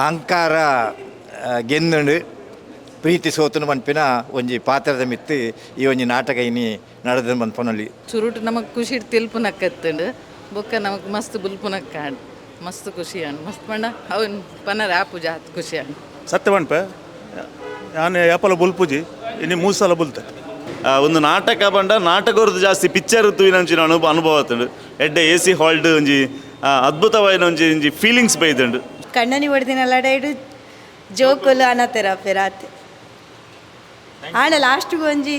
ಅಹಂಕಾರ ಗೆಂದುಂಡು ಪ್ರೀತಿ ಸೋತುನು ಪನ್ಪಿನ ಒಂಜಿ ಪಾತ್ರದ ಮಿತ್ತು ಈ ಒಂಜಿ ನಾಟಕ ಇನಿ ನಡೆದ ಪನ್ಪೊನೊಲಿ. ಚುರುಟು ನಮಕ್ ಖುಷಿ ತಿಲ್ಪುನಕ್ಕತ್ತಂಡು, ಬೊಕ್ಕ ನಮಕ್ ಮಸ್ತ್ ಬುಲ್ಪುನಕ್ಕ ಆಂಡ್, ಮಸ್ತ್ ಖುಷಿ ಆಂಡ್. ಮಸ್ತ್ ಪಂಡ ಅವನ್ ಪನರ ಆಪುಜ, ಆತ್ ಖುಷಿ ಆಂಡ್. ಸತ್ಯ ಪನ್ಪೆ, ಯಾನ್ ಏಪಲ ಬುಲ್ಪುಜಿ, ಇನಿ ಮೂಜಿ ಸಲ ಬುಲ್ತೆ. ಒಂದು ನಾಟಕ ಪಂಡ ನಾಟಕರ್ದು ಜಾಸ್ತಿ ಪಿಕ್ಚರ್ ತೂಯಿನಂಚಿನ ಅನುಭವ ಆತುಂಡು. ಎಡ್ಡೆ ಎ ಸಿ ಹಾಲ್ಡ್ ಒಂಜಿ ಅದ್ಭುತವಾಯಿನ ಒಂಜಿ ಒಂಜಿ ಫೀಲಿಂಗ್ಸ್ ಬೈದುಂಡು. ಕಣ್ಣನಿ ಹೊಡೆದಿನ ಲಡಾಯಿಡು ಜೋಕುಲು ಅನತೆರಪ್ಪೆ ರಾತ್ರಿ ಆಂಡ ಲಾಸ್ಟ್ಗೆ ಒಂಜಿ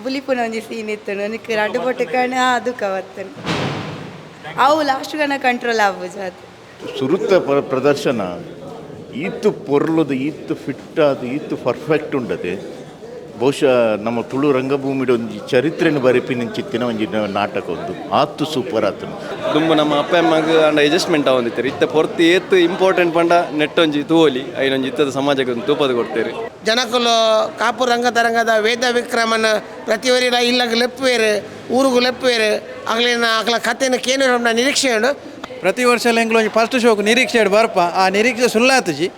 ಬುಲಿಪುನ ಒಂಜಿ ಸೀನ್ ಇತ್ತು. ಒಂಜಿ ರಡ್ಡು ಪೊಟ್ಟು ಕಣ್ಣು ಅದು ಕವತ್ತನು ಅವು ಲಾಸ್ಟ್ಗೆ ಕಂಟ್ರೋಲ್ ಆಪುಜ ಅದು. ಸುರುತ್ತ ಪ್ರದರ್ಶನ ಈತ್ ಪೊರ್ಲುದು, ಈತ್ ಫಿಟ್ ಆದ್, ಈತ್ ಪರ್ಫೆಕ್ಟ್ ಉಂಡತೆ. ಬಹುಶಃ ನಮ್ಮ ತುಳು ರಂಗಭೂಮಿಡ್ ಒಂಜಿ ಚರಿತ್ರೆನ್ ಬರೆಪಿನಂಚಿತ್ತಿನ ಒಂಜಿ ನಾಟಕ ಒಂದು ಆತು ಸೂಪರ್ ಆತುಂಡು. ದುಂಬು ನಮ್ಮ ಅಪ್ಪ ಅಮ್ಮಗ್ ಅಂಡ ಅಡ್ಜಸ್ಟ್ಮೆಂಟ್ ಆವೊಂದಿತ್ತೆರ್. ಇತ್ತೆ ಪೊರ್ತು ಏತ್ ಇಂಪಾರ್ಟೆಂಟ್ ಪಂಡ ನೆಟ್ ಒಂಜಿ ತೂವೊಲಿ, ಐನೊಂಜಿ ಇತ್ತದ ಸಮಾಜಕ್ಕೆ ಒಂಜಿ ತೂಪದ ಕೊಡ್ತೇರು. ಜನಕುಲು ಕಾಪು ರಂಗತರಂಗದ ವೇದ ವಿಕ್ರಮನ ಪ್ರತಿಯೊರಿಲ ಇಲ್ಲಗ್ ಲೆಪ್ಪುವೆರ್, ಊರುಗು ಲೆಪ್ಪುವೆರ್. ಅಗಲಿನ ಅಗಲ ಕಥೆನ ಕೇನುವ ನಿರೀಕ್ಷೆ ಉಂಡು. ಪ್ರತಿ ವರ್ಷ ಎಂಕ್ಲು ಒಂಜಿ ಫಸ್ಟ್ ಶೋಕ್ ನಿರೀಕ್ಷೆ ಬರ್ಪ, ಆ ನಿರೀಕ್ಷೆ ಸುಳ್ಳಾತುಜಿ.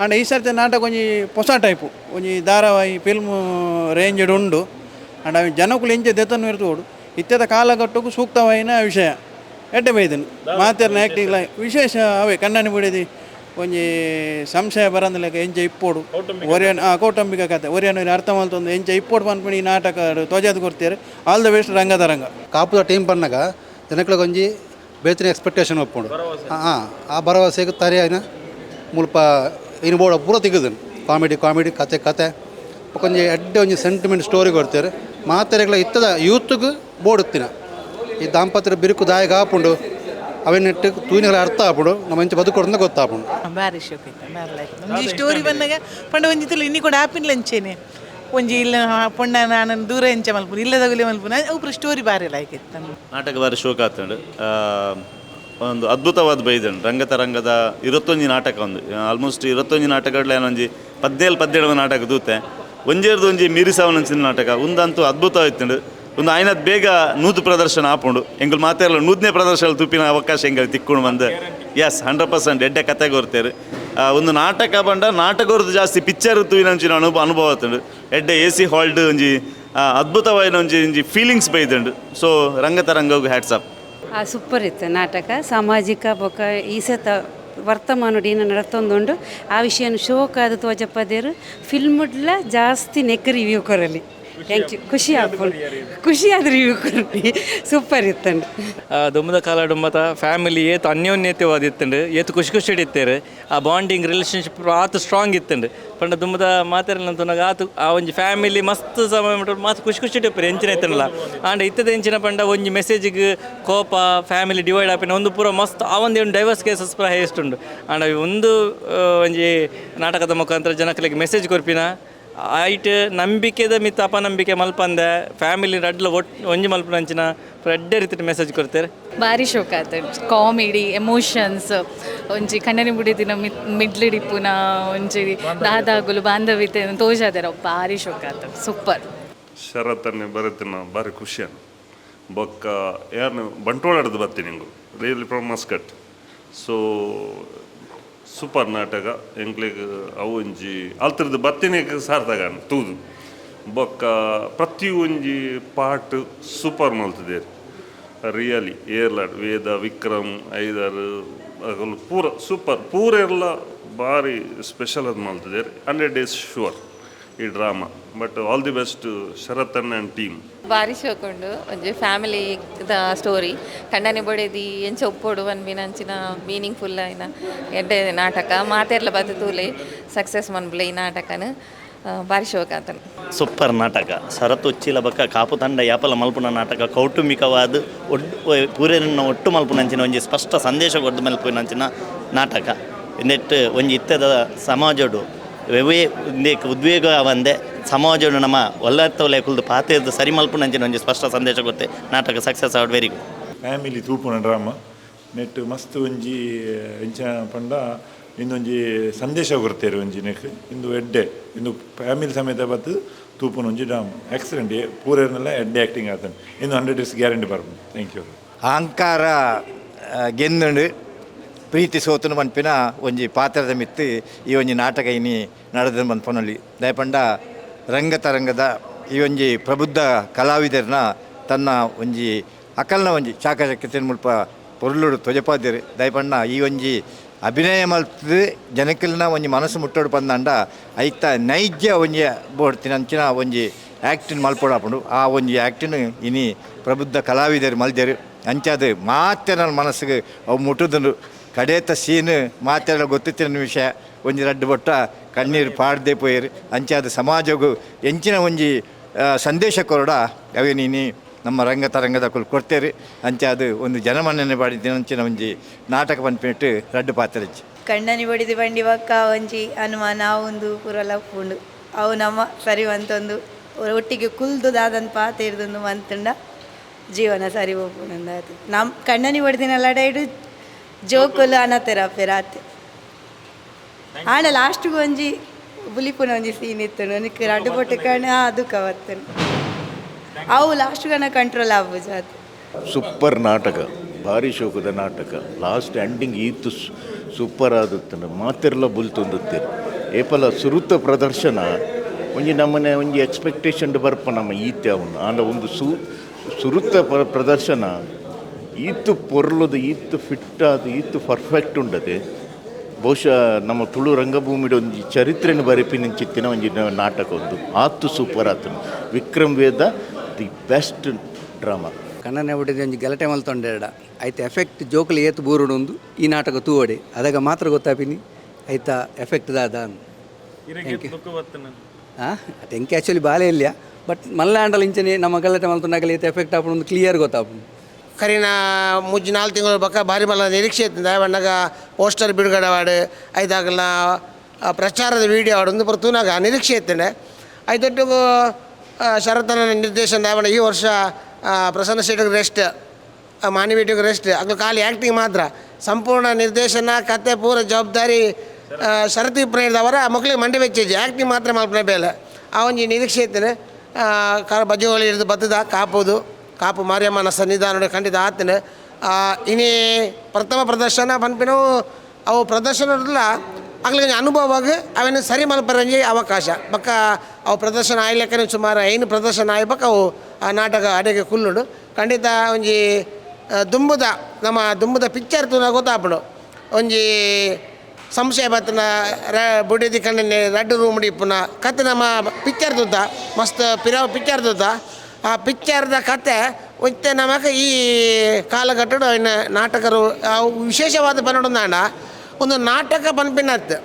ಆಂಡ ಈ ಸರ್ತಿ ನಾಟಕ ಒಂಜಿ ಹೊಸ ಟೈಪು, ಒಂಜಿ ಧಾರಾವಾಹಿ ಫಿಲ್ಮ್ ರೇಂಜ್ಡ್ ಉಂಡು. ಆಂಡ ಅವು ಜನಕುಲು ಇಂಚ ದೆತ್ತೊಂದು ಇರ್ತೋಡು ಇತ್ತೆದ ಕಾಲಘಟ್ಟಕ್ಕೂ ಸೂಕ್ತವಾಯಿನ ವಿಷಯ ಎಡ್ಡೆ ಬೈದನು. ಮಾತೆರ್ನ ಆ್ಯಕ್ಟಿಂಗ್ ವಿಶೇಷ ಅವೇ ಕಣ್ಣನಿ ಬಿಡಿದಿ ಒಂಜಿ ಸಂಶಯ ಬರಂದ ಲೆಕ್ಕ ಎಂಚ ಇಪ್ಪೋಡು ಒರಿಯನ್ ಆ ಕೌಟುಂಬಿಕ ಕತೆ ಒರಿಯನ್ ಅರ್ಥ ಮಲ್ತೊಂದು ಎಂಚ ಇಪ್ಪೋಡು ಪನ್ಪಿನ ಈ ನಾಟಕ ತೋಜಾದ್ ಕೊಡ್ತಾರೆ. ಆಲ್ the best Rangataranga. ಕಾಪುದ ಟೀಮ್ ಪನ್ನಗ ಜನಕ್ಲೆಗ್ ಒಂಜಿ ಬೇತಿನ ಎಕ್ಸ್ಪೆಕ್ಟೇಷನ್ ಒಪ್ಪುಂಡು. ಹಾಂ, ಆ ಭರವಸೆಗೆ ತರಿಯಾಯಿನ ಮುಲ್ಪ ಇನ್ನು ಬೋಡ ಪೂರ ತಿಕ್ಕುದನ್ ಕಾಮಿಡಿ ಕಾಮಿಡಿ ಕತೆ ಕತೆ ಒಂಜಿ ಎಡ್ಡೆ ಒಂಜಿ ಸೆಂಟಿಮೆಂಟ್ ಸ್ಟೋರಿ ಕೊಡ್ತಾರೆ. ಮಾತೆರೆಗ್ಲ ಇತ್ತದ ಯೂತ್ಗ್ ಬೋಡುತ್ತಿನ ಈ ದಾಂಪತ್ಯ ಬಿರುಕು ದಾಯಕ ಆಪುಂಡು, ಅವೆನ್ನೆಟ್ಟು ತೂಯಿನಗಳ ಅರ್ಥ ಆಪುಂಡು, ನಮ್ಮ ಇಂಚ ಬದುಕೊಡ್ಂದ ಗೊತ್ತಾಪುಂಡು. ಬಾರಿ ಶೋಕ್ ಇತ್ತು, ಬಾರಿ ಲೈಕ್. ಒಂಜಿ ಸ್ಟೋರಿ ಬಂದಾಗ ಪಂಡ ಒಂಜಿ ತುಳು ಇನ್ನಿ ಕೂಡ ಆಪಿನ ಲಂಚೇನೆ ಒಂಜಿ ಇಲ್ಲ ಪೊಣ್ಣ ನಾನು ದೂರ ಎಂಚ ಮಲ್ಪುನು ಇಲ್ಲದಗುಲೆ ಮಲ್ಪುನು ಅವು ಸ್ಟೋರಿ ಬಾರಿ ಲೈಕ್ ಇತ್ತು. ನಾಟಕ ಬಾರಿ ಶೋಕ ಆತುಂಡು. ಒಂದು ಅದ್ಭುತವಾದ ಬೈದುಂಡು. ರಂಗತರಂಗದ 21 ನಾಟಕ ಒಂದು ಆಲ್ಮೋಸ್ಟ್ 21 ನಾಟಕಗಳ ಒಂಜಿ 17 17 ನಾಟಕ ದೂತೆ ಒಂಜೇರ್ದು ಒಂಜಿ ಮೀರಿಸಾವನಂಚಿನ ನಾಟಕ ಉಂದಂತೂ ಅದ್ಭುತವಾಯ್ತುಂಡು. ಒಂದು ಆಯ್ನದ್ ಬೇಗ ನೂತು ಪ್ರದರ್ಶನ ಆಪುಂಡು. ಎಂಕುಲು ಮಾತೆರ್ಲ ನೂತನೇ ಪ್ರದರ್ಶನ ತೂಪಿನ ಅವಕಾಶ ಎಂಕಲ್ ತಿಕ್ಕುಂಡು ಬಂದು. ಎಸ್, 100% ಎಡ್ಡೆ ಕತೆ ಕೊರ್ತೇರು. ಒಂದು ನಾಟಕ ಪಂಡ ನಾಟಕರ್ದು ಜಾಸ್ತಿ ಪಿಕ್ಚರ್ ತೂಯಿನಂಚಿನ ಅನುಭವ ಆತುಂಡು. ಎಡ್ಡೆ ಎ ಸಿ ಹಾಲ್ಡ್ ಒಂಜಿ ಅದ್ಭುತವಾಯಿನ ಒಂಜಿ ಒಂಜಿ ಫೀಲಿಂಗ್ಸ್ ಬೈದುಂಡು. ಸೊ ರಂಗತರಂಗಗ್ ಹ್ಯಾಟ್ಸ್ ಅಪ್. ಸೂಪರ್ ಇತ್ತು ನಾಟಕ. ಸಾಮಾಜಿಕ ಬೊಕ ಈ ಸತ ವರ್ತಮಾನ ಏನ ನಡತೊಂದುಂಡು ಆ ವಿಷಯನ ಶೋಕ್ ಆದ ತೋಜಪ್ಪದೇರು ಫಿಲ್ಮ್ಡ್ಲ ಜಾಸ್ತಿ ನೆಕ್ ರಿವ್ಯೂ ಕೊರಲಿ. Thank you. ಖುಷಿ ಆಪುಂಡು, ಖುಷಿ ಆದ ರಿವ್ಯೂ ಕೊರಲಿ. ಸೂಪರ್ ಇತ್ತಂಡು. ದುಂಬದ ಕಾಲ ಡುಂಬತ ಫ್ಯಾಮಿಲಿ ಏತ್ ಅನ್ಯೋನ್ಯತೆವಾದಿತ್ತುಂಡು, ಏತ್ ಖುಷಿ ಖುಷಿ ಇತ್ತೇರು. ಆ ಬಾಂಡಿಂಗ್ ರಿಲೇಷನ್ಶಿಪ್ ಆತು ಸ್ಟ್ರಾಂಗ್ ಇತ್ತುಂಡು. ಪಂಡ ದುಂಬದ ಮಾತೆರ್ನ ತೂನಗ ಆತು ಆ ಒಂಜಿ ಫ್ಯಾಮಿಲಿ ಮಸ್ತ್ ಸಮಯ ಮಸ್ತ್ ಖುಷಿ ಖುಷಿ ಇಪ್ಪರು ಎಂಚಿನ ಇತ್ತುಂಡಲ. ಆಂಡ ಇತ್ತದ ಎಂಚಿನ ಪಂಡ ಒಂಜಿ ಮೆಸೇಜಿಗ್ ಕೋಪ ಫ್ಯಾಮಿಲಿ ಡಿವೈಡ್ ಆಪಿನ ಒಂದು ಪೂರ ಮಸ್ತ್ ಆ ಒಂದು ಡೈವರ್ಸ್ ಕೇಸಸ್ ಪೂರ ಹೈಯೆಸ್ಟ್ ಉಂಡು. ಆಂಡ ಒಂದು ಒಂಜಿ ನಾಟಕದ ಮುಖಾಂತರ ಜನಕ್ಲೆಗ್ ಮೆಸೇಜ್ ಕೊರ್ಪಿನ ಐಟ್ ನಂಬಿಕೆದ ಮಿತ್ತ ಅಪನಂಬಿಕೆ ಮಲ್ಪಂದೆ ಫ್ಯಾಮಿಲಿ ರಡ್ಲ ಒಟ್ಟು ಒಂಜಿ ಮಲ್ಪನಂಚಿನ ಎಡ್ಡೆ ರೀತಿಯ ಮೆಸೇಜ್ ಕೊಡ್ತಾರೆ. ಬಾರಿ ಶೋಕ್ ಆತ. ಕಾಮಿಡಿ, ಎಮೋಷನ್ಸ್, ಒಂಜಿ ಕಣ್ಣನಿ ಬುಡಿದಿನ ಮಿಡ್ಲಿಡಿಪ್ಪುನ ಒಂಜಿ ದಾದಾಗುಲು ಬಾಂಧವ್ಯತೆ ತೋಜಾದೆರ ಬಾರಿ ಶೋಕ್ ಆತ. ಸೂಪರ್. ಶರತ್ತನ್ನೇ ಬರತ್ತಿನ ಬಾರಿ ಖುಷಿಯನ್ನು ಬೊಕ್ಕ ಯಾರು ಬಂಟ್ವಾಳಡ್ದು ಬರ್ತೀನಿ ನಿಂಗು, really from Muscat. So super ನಾಟಕ ಎಂಕ್ಲೆಗ್ ಅವು ಒಂಜಿ ಅಲ್ತ್ರದ್ದು ಬತ್ತಿನ ಸಾರ್ಥಕ ತೂದು. ಬೊಕ್ಕ ಪ್ರತಿ ಒಂಜಿ ಪಾರ್ಟ್ ಸೂಪರ್ ಮಲ್ತದೇರು. ರಿಯಲಿ ಏರ್ಲಾಡ್ ವೇದ ವಿಕ್ರಮ್ ಐದಾರು ಅಗಲು ಪೂರ ಸೂಪರ್, ಪೂರ ಎಲ್ಲ ಭಾರಿ ಸ್ಪೆಷಲ್ ಅದು ಮಲ್ತದೇರು. 100 ಡೇಸ್ ಶುವರ್ ಈ drama. But all the best Sharath ಅಣ್ಣ ಆ್ಯಂಡ್ ಟೀಮ್. ಬಾರಿ ಶೋಕ್ ಉಂಡು. ಒಂಜಿ ಫ್ಯಾಮಿಲಿ ದ ಸ್ಟೋರಿ, ಕಂಡನಿ ಬೊಡೆದಿ ಎಂಚ ಒಪ್ಪೊಡು ಪನ್ಪಿನಂಚಿನ ಮೀನಿಂಗ್ಫುಲ್ ಆಯಿನ ಎಡ್ಡೆ ನಾಟಕ. ಮಾತೆರ್ಲ ಬತ್ತು ತೂಲೆ, ಸಕ್ಸಸ್ ಮನ್ಪುಲೆ ಈ ನಾಟಕನ. ಬಾರಿ ಶೋಕ್ ಆತನ. ಸೂಪರ್ ನಾಟಕ. ಶರತ್ ಉಚ್ಚಿಲ ಬಕ್ಕ ಕಾಪು ತಂಡ ಯಾಪಲ ಮಲ್ಪುನ ನಾಟಕ ಕೌಟುಂಬಿಕವಾದ ಪೂರೆನ ಒಟ್ಟು ಮಲ್ಪುನಂಚಿನ ಒಂಜಿ ಸ್ಪಷ್ಟ ಸಂದೇಶ ಕೊರ್ದು ಮಲ್ಪುನಂಚಿನ ನಾಟಕ. ನೆಟ್ ಒಂಜಿ ಇತ್ತದ ಸಮಾಜಡು ವೆವೇ ಉಂದೆಕ್ ಉದ್ವೇಗ ಆವಂದೆ ಸಮಾಜಡು ನಮ್ಮ ಒಲ್ಲತ್ತೊಲೆ ಕುಲ್ದು ಪಾತೆರ್ದು ಸರಿ ಮಲ್ಪುನಂಚಿನ ಒಂಜಿ ಸ್ಪಷ್ಟ ಸಂದೇಶ ಕೊರ್ತೆ. ನಾಟಕ ಸಕ್ಸಸ್ ಆವಡ್, ವೆರಿ ಗುಡ್. ಫ್ಯಾಮಿಲಿ ತೂಪುನ ಡ್ರಾಮ. ನೆಟ್ ಮಸ್ತ್ ಒಂಜಿ ಎಂಚ ಪಂಡ ಇಂದೊಂಜಿ ಸಂದೇಶ ಕೊರ್ತೆರ್ ಒಂಜಿ ನೆಕ್. ಇಂದು ಎಡ್ಡೆ, ಇಂದು ಫ್ಯಾಮಿಲಿ ಸಮೇತ ಬತ್ತು ತೂಪುನ ಒಂಜಿ ಡ್ರಾಮ. ಎಕ್ಸಲೆಂಟ್. ಪೂರೆರ್ನೆಲ್ಲ ಎಡ್ಡೆ ಆ್ಯಕ್ಟಿಂಗ್ ಆತನ. ಇಂದು 100 ಡೇಸ್ ಗ್ಯಾರಂಟಿ ಬರ್ಪುಂಡು. Thank you. ಅಹಂಕಾರ ಗೆಂದುಂಡು. ಪ್ರೀತಿ ಸೋತುನು ಪನ್ಪಿನ ಒಂಜಿ ಪಾತ್ರದ ಮಿತ್ತು ಈ ಒಂಜಿ ನಾಟಕ ಇನಿ ನಡೆದ ಪನ್ಪೊನೊಲಿ. ದಾಯೆಪಂಡ ರಂಗತರಂಗದ ಈ ಒಂಜಿ ಪ್ರಬುದ್ಧ ಕಲಾವಿದರ್ನ ತನ್ನ ಒಂಜಿ ಅಕಲ್ನ ಒಂಜಿ ಚಾಕಚಕ್ಯತೆನ್ ಮುಲ್ಪ ಪೊರ್ಲುಡು ತೊಜಪಾದೆರ್. ದಾಯೆಪಂಡ ಈ ಒಂಜಿ ಅಭಿನಯ ಮಲ್ತುದು ಜನಕಲ್ನ ಒಂಜಿ ಮನಸ್ಸು ಮುಟ್ಟೋಡು ಪಂದಾಂಡ ಐತ ನೈಜ ಒಂಜಿ ಬೋಡ್ತಿನ ಅಂಚಿನ ಒಂಜಿ ಆ್ಯಕ್ಟಿನ್ ಮಲ್ಪೊಡಾಪುಂಡು. ಆ ಒಂಜಿ ಆ್ಯಕ್ಟಿನ್ ಇನಿ ಪ್ರಬುದ್ಧ ಕಲಾವಿದರು ಮಲ್ದೆರ್. ಅಂಚಾದ್ ಮಾತೆರ್ನ ಮನಸ್ಸಿಗೆ ಅವು ಮುಟ್ಟುದುಂಡು. ಕಡೇತ ಸೀನ್ ಮಾತೆರ್ಲ ಗೊತ್ತಿತ್ತಿನ ವಿಷಯ ಒಂಜಿ ರಡ್ಡ್ ಬೊಟ್ಟ ಕಣ್ಣೀರು ಪಾಡ್ದೆ ಪೋಯೆರ್. ಅಂಚಾದ್ ಸಮಾಜಗ್ ಎಂಚಿನ ಒಂಜಿ ಸಂದೇಶ ಕೊರಡ ಅವೇನ್ ಇನಿ ನಮ್ಮ ರಂಗತರಂಗದಕುಲು ಕೊರ್ತೆರ್. ಅಂಚಾದ್ ಒಂದು ಜನಮನ್ನಣೆ ಪಾಡಿದಿನ ಅಂಚಿನ ಒಂಜಿ ನಾಟಕ ಪನ್ಪಿನೆಟ್ ರಡ್ಡ್ ಪಾತೆರಜ್ಜಿ. ಕಣ್ಣನಿ ಬಡಿದು ಬಂಡಿ ಬೊಕ್ಕ ಒಂಜಿ ಅನುಮಾನ ಒಂದು ಪೂರಲ ಉಪ್ಪುಂಡು. ಅವು ನಮ್ಮ ಸರಿ ಮಂತೊಂದು ಒಟ್ಟಿಗೆ ಕುಲ್ದು ದಾದನ್ ಪಾತೆರ್ದೊಂದು ಮಂತುಂಡ ಜೀವನ ಸರಿ ಪೋಪುಂಡು. ಅದು ನಮ್ಮ ಕಣ್ಣನಿ ಬಡಿದಿನ ಲಡಾಯಿಡು ಜೋಕುಲು ಅನತೆರಪ್ಪೆ ರಾತ್ರಿ ಆಂಡ ಲಾಸ್ಟ್ಗೆ ಒಂಜಿ ಬುಲಿಪುನ ಒಂಜಿ ಸೀನ್ ಇತ್ತು ಒಂಜಿ ರಡ್ಡು ಪೊಟ್ಟು ಕಣ್ಣು ದುಃಖ ಬರ್ತೇನೆ. ಅವು ಲಾಸ್ಟ್ಗೆ ಕಂಟ್ರೋಲ್ ಆಗ್ಬೋದು. ಅದು ಸೂಪರ್ ನಾಟಕ, ಭಾರಿ ಶೋಕದ ನಾಟಕ. ಲಾಸ್ಟ್ ಎಂಡಿಂಗ್ ಈತು ಸೂಪರ್ ಆದತ್ತನ ಮಾತೆರ್ಲ ಬುಲ್ತೊಂದುತ್ತೇರು. ಏಪಲ ಸುರುತ ಪ್ರದರ್ಶನ ಒಂಜಿ ನಮ್ಮನೆ ಒಂಜಿ ಎಕ್ಸ್ಪೆಕ್ಟೇಷನ್ ಬರ್ಪ ನಮ್ಮ ಈತೆ ಅವನು ಆಂಡ ಒಂದು ಸುರುತ ಪ್ರದರ್ಶನ ಈತು ಪೊರ್ಲುದು ಈತು ಫಿಟ್ ಆದ ಈತು ಪರ್ಫೆಕ್ಟ್ ಉಂಡದೆ. ಬಹುಶಃ ನಮ್ಮ ತುಳು ರಂಗಭೂಮಿಡು ಒಂಜಿ ಚರಿತ್ರೆಯನ್ನು ಬರೆಪಿನಂಚಿತ್ತಿನ ಒಂಜಿ ನಾಟಕ ಒಂದು ಆತು ಸೂಪರ್ ಆತನು. Vikram Vedha the best drama. ಕಣ್ಣನೆ ಬಿಟ್ಟಿದ್ದು ಒಂಜಿ ಗಲಾಟೆ ಮಲ್ತೊಂಡೆರಡ ಐತ ಎಫೆಕ್ಟ್ ಜೋಕುಲು ಏತ್ ಬೂರುಡು ಒಂದು ಈ ನಾಟಕ ತೂವಡೆ ಅದಾಗ ಮಾತ್ರ ಗೊತ್ತಾಪಿನಿ ಐತ ಎಫೆಕ್ಟ್ ದಾದ. ಎಂಕೆ ಆ್ಯಕ್ಚುಲಿ ಬಾಲೆ ಇಲ್ಲ ಬಟ್ ಮಲ್ಲಾಂಡಲ್ ಇಂಚನೆ ನಮ್ಮ ಗಲಾಟೆ ಮಲ್ತೊಂಡಾಗಲಿ ಏತ್ ಎಫೆಕ್ಟ್ ಆಪುಂಡು ಒಂದು ಕ್ಲಿಯರ್ ಗೊತ್ತಾಪುಂಡು. ಕರಿನ ಮುಜ್ಜು 4 ತಿಂಗಳು ಬಕ್ಕ ಭಾರಿ ಮಲ್ಲ ನಿರೀಕ್ಷೆ ಇತ್ತು. ಬಣ್ಣಗ ಪೋಸ್ಟರ್ ಬಿಡುಗಡೆ ಮಾಡಿ ಐದಾಗಲ ಪ್ರಚಾರದ ವೀಡಿಯೋ ಆಡೊಂದು ಪುರ ತೂನಾಗ ನಿರೀಕ್ಷೆ ಇತ್ತೇನೆ. ಐದೊಟ್ಟಿಗೂ ಶರತನ ನಿರ್ದೇಶನ ಬಣ್ಣ ಈ ವರ್ಷ ಪ್ರಸನ್ನ ಶೆಟ್ಟಿಗೆ ರೆಸ್ಟ್, ಮಾನಿವೇಟಿಗೆ ರೆಸ್ಟ್, ಅದು ಖಾಲಿ ಆ್ಯಕ್ಟಿಂಗ್ ಮಾತ್ರ. ಸಂಪೂರ್ಣ ನಿರ್ದೇಶನ ಕತೆ ಪೂರ ಜವಾಬ್ದಾರಿ ಶರತ್ ಇಪ್ಪನವರ ಮಕ್ಕಳಿಗೆ ಮಂಡಿ ಬೆಚ್ಚಿಜ್ಜಿ ಆ್ಯಕ್ಟಿಂಗ್ ಮಾತ್ರ ಮಲ್ಪನೆ ಬೇಲೆ ಆ ಒಂಜಿ ನಿರೀಕ್ಷೆ ಇತ್ತೇನೆ. ಬಜ್ಜುಗಳು ಹಿಡಿದು ಬತ್ತದ ಕಾಪುದು ಕಾಪು ಮಾರಿಯಮ್ಮನ ಸನ್ನಿಧಾನ ಖಂಡಿತ ಆತನೆ. ಇನಿ ಪ್ರಥಮ ಪ್ರದರ್ಶನ ಪನ್ಪಿನವು ಅವು ಪ್ರದರ್ಶನ ಅಗ್ಲಿಗೆ ಅನುಭವವಾಗಿ ಅವೇನು ಸರಿ ಮಲ್ಪರಂಜಿ ಅವಕಾಶ ಬಕ್ಕ ಅವು ಪ್ರದರ್ಶನ ಆಯ್ಲೆಕ್ಕನೆ ಸುಮಾರು 5 ಪ್ರದರ್ಶನ ಆಯ್ಬಕ್ಕ ಅವು ಆ ನಾಟಕ ಅಡೆಗೆ ಕುಲ್ಲುಂಡು. ಖಂಡಿತ ಒಂಜಿ ದುಂಬುದ ನಮ್ಮ ದುಂಬುದ ಪಿಕ್ಚರ್ ತೂನ ಗೊತ್ತಾಪುಂಡು. ಒಂಜಿ ಸಂಶಯ ಬತ್ತನ ಬುಡಿದಿ ಕಣ್ಣೆ ರಡ್ಡು ರೂಮ್ ಇಪ್ಪುನ ಕತೆ ನಮ್ಮ ಪಿಕ್ಚರ್ ತೂತ ಮಸ್ತ್ ಪಿರಾವ್ ಪಿಕ್ಚರ್ ತೂತ ಆ ಪಿಕ್ಚರ್ದ ಕತೆ ಒತ್ತೆ ನಮಕ್ ಈ ಕಾಲಘಟ್ಟಡು ಅವಿನ ನಾಟಕರು ವಿಶೇಷವಾದ ಪನ್ನೊಂದಾಂಡ ಒಂದು ನಾಟಕ ಪನ್ಪಿನತ್ತು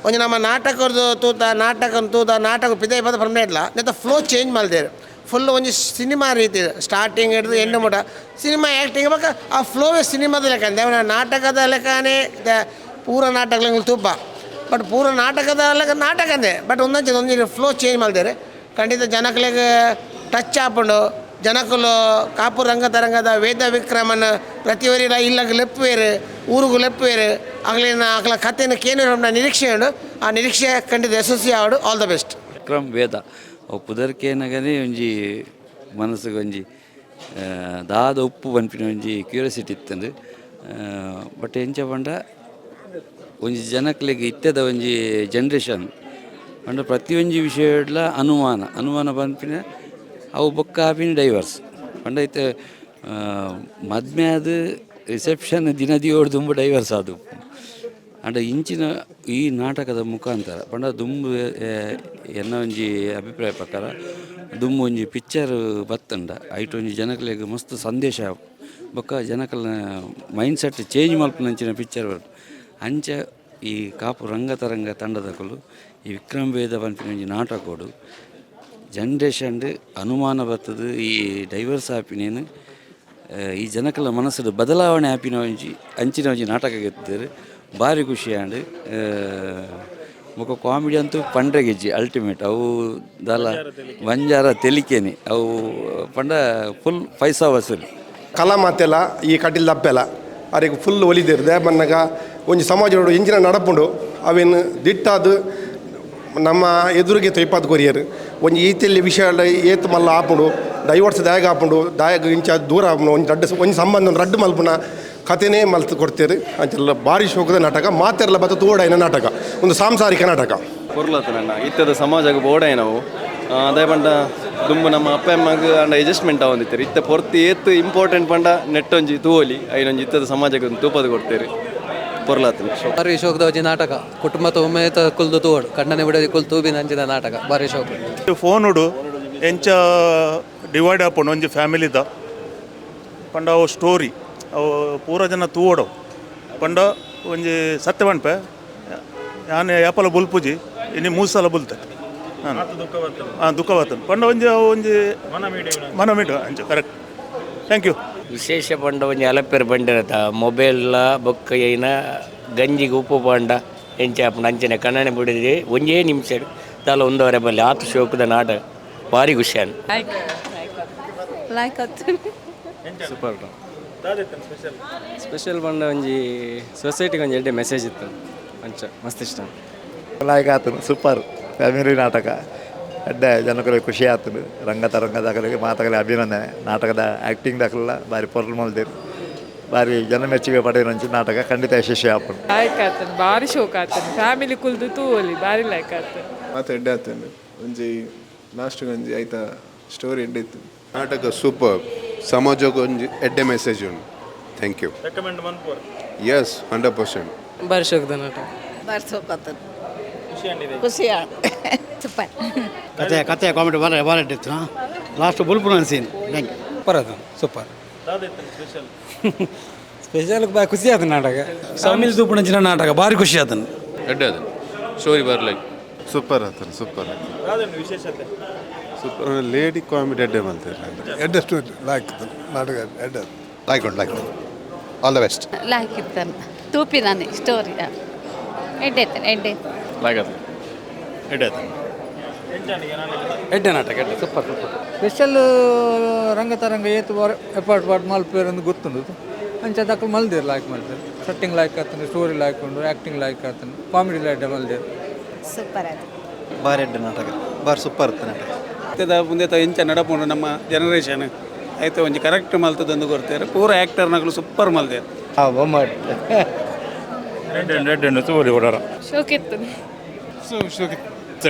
ಒಂಜಿ ನಮ್ಮ ನಾಟಕದ್ದು ತೂತ ನಾಟಕ ತೂತ ನಾಟಕ ಪಿದೈ ಪದ ಪನ್ಪೆ ಇಲ್ಲ ನೆತ್ತ ಫ್ಲೋ ಚೇಂಜ್ ಮಲ್ದೇರು ಫುಲ್ ಒಂಜಿ ಸಿನಿಮಾ ರೀತಿ ಸ್ಟಾರ್ಟಿಂಗ್ ಹಿಡಿದು ಎಂಡ್ ಮುಟ ಸಿನಿಮಾ ಆ್ಯಕ್ಟಿಂಗ್ ಬಕ್ಕ ಆ ಫ್ಲೋವೇ ಸಿನಿಮಾದ ಲೆಕ್ಕ ಅಂದ್ರೆ ನಾಟಕದ ಲೆಕ್ಕನೇ ಪೂರ ನಾಟಕ ತೂಪ ಬಟ್ ಪೂರ ನಾಟಕದ ಲೆಕ್ಕ ನಾಟಕ ಅಂದೆ ಬಟ್ ಒಂದೊಂದು ಒಂಜಿ ಫ್ಲೋ ಚೇಂಜ್ ಮಲ್ದೇರು. ಖಂಡಿತ ಜನಕ್ಲೆಗ್ ಟಚ್ ಆಪುಂಡು. ಜನಕುಲು ಕಾಪು ರಂಗತರಂಗದ ವೇದ ವಿಕ್ರಮನ ಪ್ರತಿಯೊರಿಲ ಇಲ್ಲಗ್ ಲೆಪ್ಪುವೇರು ಊರುಗು ಲೆಪ್ಪುವೇರು ಅಗ್ಲಿನ ಅಗ್ಲ ಕತೆನ ಕೇನು ನಿರೀಕ್ಷೆ ಉಂಡು. ಆ ನಿರೀಕ್ಷೆ ಖಂಡಿತ ಯಶಸ್ವಿ ಆವಡು. All the best. Vikram Vedha ಅವು ಪುದರ್ಕೇನಗನೇ ಒಂಜಿ ಮನಸ್ಸುಗೆ ಒಂಜಿ ದಾದ ಉಪ್ಪು ಪನ್ಪಿನ ಒಂಜಿ ಕ್ಯೂರಿಯಾಸಿಟಿ ಇತ್ತಂದು. ಬಟ್ ಎಂಚ ಪಂಡ ಒಂಜಿ ಜನಕ್ಲೆಗ್ ಇತ್ತೆದ ಒಂಜಿ ಜನ್ರೇಷನ್ ಪಂಡ ಪ್ರತಿಯೊಂಜಿ ವಿಷಯಡ್ಲ ಅನುಮಾನ ಅನುಮಾನ ಪನ್ಪಿನ ಅವು ಬೊಕ್ಕ ಆಪಿನ ಡೈವರ್ಸ್ ಪಂಡ ಇತ್ತೆ ಮದ್ಮೆ ಆದ್ ರಿಸೆಪ್ಷನ್ ದಿನ ದಿಯೋಡು ದುಂಬು ಡೈವರ್ಸ್ ಆದು. ಅಂಡ ಇಂಚಿನ ಈ ನಾಟಕದ ಮುಖಾಂತರ ಪಂಡ ದುಂಬು ಎನ್ನ ಒಂಜಿ ಅಭಿಪ್ರಾಯ ಪ್ರಕಾರ ದುಂಬು ಒಂಜಿ ಪಿಕ್ಚರ್ ಬತ್ತಂಡ ಐಟ್ ಒಂಜಿ ಜನಕ್ಲೆಗ್ ಮಸ್ತ್ ಸಂದೇಶ ಬೊಕ್ಕ ಜನಕಲ್ನ mind set change ಮಲ್ಪುನಂಚಿನ picture ಬರ್ಪುಂಡು. ಅಂಚ ಈ ಕಾಪು ರಂಗತರಂಗ ತಂಡದಕುಲು ಈ ವಿಕ್ರಮ್ ವೇದ ಪನ್ಪಿನ ಒಂಜಿ ನಾಟಕೋಡು ಜನ್ರೇಷನ್ ಅನುಮಾನ ಬರ್ತದೆ ಈ ಡೈವರ್ಸ್ ಆಪಿನೇನು ಈ ಜನಕಲ ಮನಸ್ಸು ಬದಲಾವಣೆ ಆಪಿನ ಒಂಜಿ ಅಂಚಿನ ಒಂಜಿ ನಾಟಕ ಗೆತ್ತರು ಭಾರಿ ಖುಷಿ ಆಂಡ್. ಬೊಕ ಕಾಮಿಡಿ ಅಂತೂ ಪಂಡ್ರೆಗಿಜ್ಜಿ ಅಲ್ಟಿಮೇಟ್ ಅವು ದಾಲ ಬಂಜಾರ ತೆಲಿಕೆನೆ ಅವು ಪಂಡ ಫುಲ್ ಪೈಸಾ ವಸೂಲಿ. ಕಲಾ ಮಾತೆಲ್ಲ ಈ ಕಟಿಲ್ ದಪ್ಪೆಲ್ಲ ಅರೆಗ್ ಫುಲ್ ಒಲಿದೇರು ದಾಯೆ ಒಂಜಿ ಸಮಾಜ ಎಂಚಿನ ನಡಪುಂಡು ಅವೇನು ದಿಟ್ಟಾದು ನಮ್ಮ ಎದುರಿಗೆ ತೊಯ್ಪಾದ ಕೊರಿಯರು ಒಂಜಿ ಈತೆಲ್ಲಿ ವಿಷಯ ಏತ್ ಮಲ್ಲ ಆಪುಂಡು ಡೈವರ್ಸ್ ದಾಯಗ ಆಪುಂಡು ದಾಯಗ ಇಂಚ ದೂರ ಆಪುಂಡು ಒಂಜಿ ರಡ್ಡು ಒಂಜಿ ಸಂಬಂಧ ರಡ್ಡು ಮಲ್ಪುನ ಕತೆನೇ ಮಲ್ತು ಕೊಡ್ತೇರು. ಅಂಚೆಲ್ಲ ಭಾರಿ ಶೋಕದ ನಾಟಕ, ಮಾತೆರ್ಲ ಬತ್ತ ತೋಡಾಯಿನ ನಾಟಕ, ಒಂದು ಸಾಂಸಾರಿಕ ನಾಟಕ. ಪೊರ್ಲತನಣ್ಣ ಇತ್ತದ ಸಮಾಜಕ್ಕೆ ಬೋಡಾಯ ನಾವು ಅದೇ ಪಂಡ ದುಂಬು ನಮ್ಮ ಅಪ್ಪ ಅಮ್ಮಗ್ ಅಂಡ ಅಡ್ಜಸ್ಟ್ಮೆಂಟ್ ಆವೊಂದಿತ್ತೆರ್. ಇತ್ತೆ ಪೊರ್ತು ಏತ್ ಇಂಪಾರ್ಟೆಂಟ್ ಪಂಡ ನೆಟ್ಟೊಂಜಿ ತೂವೊಲಿ ಐನೊಂಜಿ ಇತ್ತದ ಸಮಾಜಕ್ಕೆ ಒಂದು ತೂಪದ ಕೊಡ್ತೇರು. ಪೊರ್ಲಾತನ ಬಾರಿ ಶೋಕದ ಒಂಜಿ ನಾಟಕ, ಕುಟುಂಬ ಒಮ್ಮೆತ ಕುಲ್ದು ತೂವೊಡು, ಕಣ್ಣನೆ ಬಿಡದಿ ಕುಲ್ ತೂಬಿನ ಅಂಚಿನ ನಾಟಕ ಬಾರಿ ಶೋಕ. ಫೋನುಡು ಎಂಚ ಡಿವೈಡ್ ಆಪುಂಡು ಒಂಜಿ ಫ್ಯಾಮಿಲಿದ ಪಂಡ ಅವು ಸ್ಟೋರಿ ಅವು ಪೂರ ಜನ ತೂವೊಡು ಪಂಡ ಒಂಜಿ ಸತ್ಯ ಪನ್ಪೆ ಯಾನ್ ಯಾಪಲ ಬುಲ್ಪುಜಿ ಇನಿ ಮೂಜಿ ಸಲ ಬುಲ್ತೆ. ಹಾಂ ದುಃಖ ಬರ್ತದೆ ಪಂಡ ಒಂಜಿ ಅವು ಒಂಜಿ ಮನ ಮೀಡು ಅಂಚ ಕರೆಕ್ಟ್. Thank you. ವಿಶೇಷ ಪಂಡ ಒಂಜಿ ಅಲಪೆರ್ ಬಂಡಿರತ ಮೊಬೈಲ್ಲ ಬೊಕ್ಕ ಐನ ಗಂಜಿಗೆ ಉಪ್ಪು ಪಂಡ ಎಂಚ ಆಪುಂಡು ಅಂಚನೆ ಕಣ್ಣನೆ ಬಿಡಿದೆ ಒಂಜೇ ನಿಮಿಷ ದಾಲ ಒಂದುವರೆ ಬಲ್ಲಿ ಆತು ಶೋಕದ ನಾಟಕ ಭಾರಿ ಖುಷಿಯಾನ್. ಲೈಕ್ ಆತು. ಸೂಪರ್ ಸ್ಪೆಷಲ್ ಪಂಡ ಒಂಜಿ ಸೊಸೈಟಿಗೆ ಒಂಜಿ ಎಡ್ಡೆ ಮೆಸೇಜ್ ಇತ್ತು ಅಂಚ ಮಸ್ತ್ ಇಷ್ಟ. ಲಾಯ್ಕ್ ಆತನು ಸೂಪರ್ ಫ್ಯಾಮಿಲಿ ನಾಟಕ, ಎಡ್ಡೆ ಜನಕುಲೆಗ್ ಖುಷಿ ಆತುಂಡು. ರಂಗ ತರಂಗದಕಲೆಗ್ ಮಾತಕಲೆ ಅಭಿನಂದನೆ. ನಾಟಕದ ಆ್ಯಕ್ಟಿಂಗ್ ದಕಲ್ಲ ಬಾರಿ ಪೊರ್ಲು ಮಲ್ದೆರ್, ಬಾರಿ ಜನ ಮೆಚ್ಚುಗೆ ಪಡೆಯಿನಂಚಿ ನಾಟಕ ಖಂಡಿತ ಯಶಸ್ವಿ ಆಪುಂಡು. ಲೈಕ್ ಆತನು, ಬಾರಿ ಶೋಕ್ ಆತನು, ಫ್ಯಾಮಿಲಿ ಕುಲ್ದು ತೂವೊಲಿ ಬಾರಿ ಲೈಕ್ ಆತನು. ಮಾತ ಎಡ್ಡೆ ಆತನು ಒಂಜಿ ಲಾಸ್ಟ್ ಒಂಜಿ ಐತ ಸ್ಟೋರಿ ಎಡ್ಡೆ ಇತ್ತು. ನಾಟಕ ಸೂಪರ್, ಸಮಾಜಕ್ಕೆ ಒಂಜಿ ಎಡ್ಡೆ ಮೆಸೇಜ್ ಉಂಡು. Thank you. Recommend ಮನ್ಪುವರ್? ಎಸ್, 100%. ಬಾರಿ ಶೋಕದ ನಾಟಕ. ಬಾರಿ ಶೋಕ್ ಆತನು, ಖುಷಿ. ಸೂಪರ್. ಕತೆ ಕತೆ ಕಾಮಿಡಿ ಬಾರಿ ಬಾರಿ ಇತ್ತು. ಲಾಸ್ಟ್ ಬುಲ್ಪುನ ಸೀನ್. Thank you. Super ಅದು ಸೂಪರ್. ಸ್ಪೆಷಲ್ ಸ್ಪೆಷಲ್ ಬಾ ಖುಷಿ ಆದ ನಾಟಕ, ಫ್ಯಾಮಿಲಿ ತೂಪುನಂಚಿನ ನಾಟಕ ಭಾರಿ ಖುಷಿ ಆತನು. ಎಡ್ಡೆ ಅದು ಸ್ಟೋರಿ ಬರ್ಲೈಕ್ ಸೂಪರ್ ಆತನು, ಸೂಪರ್ ದಾದೆಂಡು ವಿಶೇಷತೆ? ಸೂಪರ್ ಲೇಡಿ ಕಾಮಿಡಿ ಎಡ್ಡೆ ಮಲ್ತೇರು. ಎಡ್ಡೆ ಸ್ಟೋರಿ ಲಾಯ್ಕ್ ನಾಟಕ ಎಡ್ಡೆ. ಲೈಕ್ ಉಂಟು, ಲೈಕ್ ಉಂಟು. All the best. Like ಇತ್ತನು ತೂಪಿನಾನೆ ಸ್ಟೋರಿ ಎಡ್ಡೆ ಇತ್ತನು ಎಡ್ಡೆ. ಲೈಕ್ ಆತು ಎಡ್ಡೆ ಆತು. ಎಡ್ಡೆ ನಾಟಕ, ಎಡ್ಡೆ super super. Special Rangataranga ಏತು effort ಪಾಡ್ ಮಲ್ಪೇರು ಅಂದ್ ಗೊತ್ತುಂಡು ಅಂಚ ದಕ್ಕಲು ಮಲ್ದೇರು ಲೈಕ್ ಮಲ್ತೇರು. ಸೆಟ್ಟಿಂಗ್ ಲೈಕ್ ಆತನು, ಸ್ಟೋರಿ ಲೈಕ್ ಉಂಡು, ಆ್ಯಕ್ಟಿಂಗ್ ಲೈಕ್ ಆತನು, ಕಾಮಿಡಿ ಎಡ್ಡೆ ಮಲ್ದೇರು. ಸೂಪರ್ ಆತು. ಬಾರಿ ಎಡ್ಡೆ ನಾಟಕ, ಬಾರಿ ಸೂಪರ್ ಇತ್ತು ನಾಟಕ. ಇತ್ತದ ಮುಂದೆ ಎಂಚ ನಡಪುಂಡು ನಮ್ಮ ಜನರೇಷನ್ ಆಯ್ತು ಒಂಜಿ ಕರೆಕ್ಟ್ ಮಲ್ತದೊಂದು ಕೊಡ್ತಾರೆ. ಪೂರ ಆ್ಯಕ್ಟರ್ನಗಳು ಸೂಪರ್ ಮಲ್ದೇರು. ಎಡ್ಡೆ ಎಡ್ಡೆ ತೂವೊಲಿ ಓಡಾರ. ಶೋಕ್ ಇತ್ತು.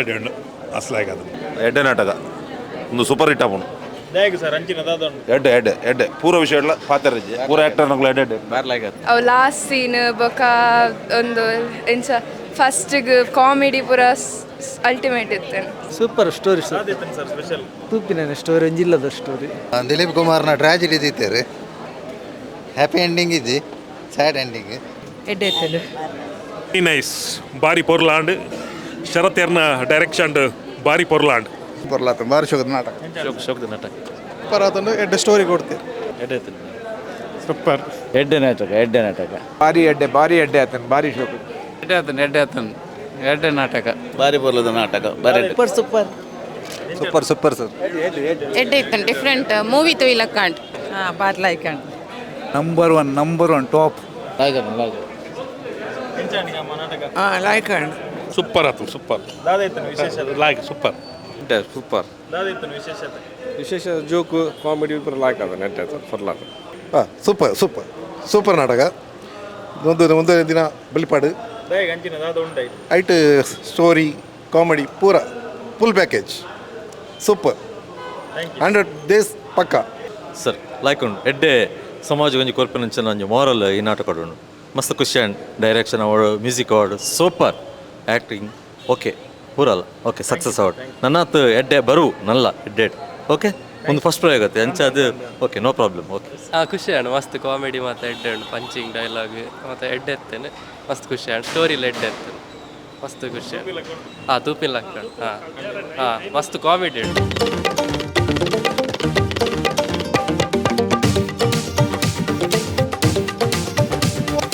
ಎಡ್ಡೆ ಉಂಡು ಅಸ್ಲಾಯ್ಕ್ ಆತನು. ಎಡ್ಡೆ ನಾಟಕ ಒಂದು ಸೂಪರ್ ಹಿಟ್ ಆಪುಂಡು. ದಾಯೆಗ್ ಸರ್ ಅಂಚಿನ ದಾದ ಉಂಡು? ಎಡ್ಡೆ ಎಡ್ಡೆ ಎಡ್ಡೆ ಪೂರ ವಿಷಯ ಎಲ್ಲ ಪಾತೆರಜ್ಜಿ ಪೂರ ಆ್ಯಕ್ಟರ್ನಗಳು ಎಡ್ಡೆ ಎಡ್ಡೆ ಬಾರಿ ಲೈಕ್ ಆತು. ಅವು ಲಾಸ್ಟ್ ಸೀನ್ ಬೊಕ ಒಂದು ಎಂಚ ಫಸ್ಟಿಗೆ ಕಾಮಿಡಿ ಪೂರ ಅಲ್ಟಿಮೇಟ್ ಇತ್ತು. ಸೂಪರ್ ಸ್ಟೋರಿ ದಾದ ಇತ್ತು ಸರ್ ಸ್ಪೆಷಲ್? ತೂಪಿನ ಸ್ಟೋರಿ ಒಂಜಿಲ್ಲದ ಸ್ಟೋರಿ. ದಿಲೀಪ್ ಕುಮಾರ್ನ ಟ್ರಾಜಿಡಿ ದೀತೇರು, ಹ್ಯಾಪಿ ಎಂಡಿಂಗ್ ಇಜ್ಜಿ, ಸ್ಯಾಡ್ ಎಂಡಿಂಗ್. ಎಡ್ಡೆ ಇತ್ತು. ನೈಸ್, ಬಾರಿ ಪೊರ್ಲಾಂಡ್ ಶರತ್ ಎರ್ನ ಡೈರೆಕ್ಷನ್ ಬಾರಿ ಪೊರ್ಲಾಂಡ್. ಪೊರ್ಲಾತನು, ಬಾರಿ ಶೋಕದ ನಾಟಕ. ಶೋಕ್ ಶೋಕದ ನಾಟಕ. ಸೂಪರ್ ಆತನು, ಎಡ್ಡೆ ಸ್ಟೋರಿ ಕೊಡ್ತೇರು. ಎಡ್ಡೆ ಇತ್ತು. ಸೂಪರ್. ಎಡ್ಡೆ ನಾಟಕ, ಎಡ್ಡೆ ನಾಟಕ. ಭಾರಿ ಎಡ್ಡೆ, ಭಾರಿ ಎಡ್ಡೆ ಆತನು, ಭಾರಿ ಶೋಕ. ಎಡ್ಡೆ ಆತನು, ಎಡ್ಡೆ ಆತನು, ಎಡ್ಡೆ ನಾಟಕ. ಬಾರಿ ಪೊರ್ಲದ ನಾಟಕ ಬಾರಿ super super super super sir. ಎಡ್ಡೆ ಇತ್ತು, ಡಿಫ್ರೆಂಟ್ ಮೂವಿ ತೂಯಿಲಕ್ಕ ಉಂಟು. ಹಾಂ ಬಾರಿ ಲೈಕ್ ಉಂಟು. Number 1, number 1 top. Like ಆತನು, ಲೈಕ್. ಎಂಚ ಹಾಂ ಲೈಕ್ ಉಂಡು. ಸೂಪರ್ ಆತು, ಸೂಪರ್. ದಾದ ಇತ್ತು ವಿಶೇಷತೆ? Like super. ಸೂಪರ್. ದಾದ ಇತ್ತು ವಿಶೇಷತೆ? ವಿಶೇಷ ಜೋಕು ಕಾಮಿಡಿ ಪೂರ ಲಾಯ್ಕ್ ಆತನು, ಎಡ್ಡೆ ಆತನು, ಪೊರ್ಲಾತು. ಹಾಂ ಸೂಪರ್ ಸೂಪರ್ ಸೂಪರ್ ನಾಟಕ. ಒಂದು ಒಂದು ದಿನ ಬಲಿಪಾಡು ದಾಯೆಗ್ ಅಂಚಿನ ದಾದ ಉಂಡು? ಐಟ್ ಸ್ಟೋರಿ ಕಾಮಿಡಿ ಪೂರ ಫುಲ್ ಪ್ಯಾಕೇಜ್ ಸೂಪರ್. 100 ಡೇಸ್ ಪಕ್ಕ. ಸರ್ ಲೈಕ್ ಉಂಡು ಎಡ್ಡೆ ಸಮಾಜ ಒಂಜಿ ಕೊರ್ಪಿನಂಚಿನ ಒಂಜಿ ಮೋರಲ್ ಈ ನಾಟಕ ಉಂಡು. ಮಸ್ತ್ ಖುಷಿ and direction award, music award, super acting okay ಪೂರಲ್ಲ okay success award. ನನ್ನಾತ್ ಎಡ್ಡೆ ಬರು ನಲ್ಲ ಎಡ್ಡೆ ಓಕೆ ಒಂದು ಫಸ್ಟ್ ಪ್ರಯೋಗ ಆಗುತ್ತೆ ಅಂಚ ಅದು ಓಕೆ ನೋ ಪ್ರಾಬ್ಲಮ್ ಓಕೆ. ಹಾಂ ಖುಷಿ ಆಂಡ್ ಮಸ್ತ್ ಕಾಮಿಡಿ ಮತ್ತು ಎಡ್ಡೆ ಉಂಡು, ಪಂಚಿಂಗ್ ಡೈಲಾಗ್ ಮತ್ತು ಎಡ್ಡೆ ಇತ್ತೇನೆ, ಮಸ್ತ್ ಖುಷಿ ಆಂಡ್ ಸ್ಟೋರಿಲ ಎಡ್ಡೆ ಇತ್ತೇನೆ, ಮಸ್ತ್ ಖುಷಿ. ಹಾಂ ತೂಪಿಲ್ಲ ಹಾಂ ಹಾಂ ಮಸ್ತ್ ಕಾಮಿಡಿ ಉಂಟು.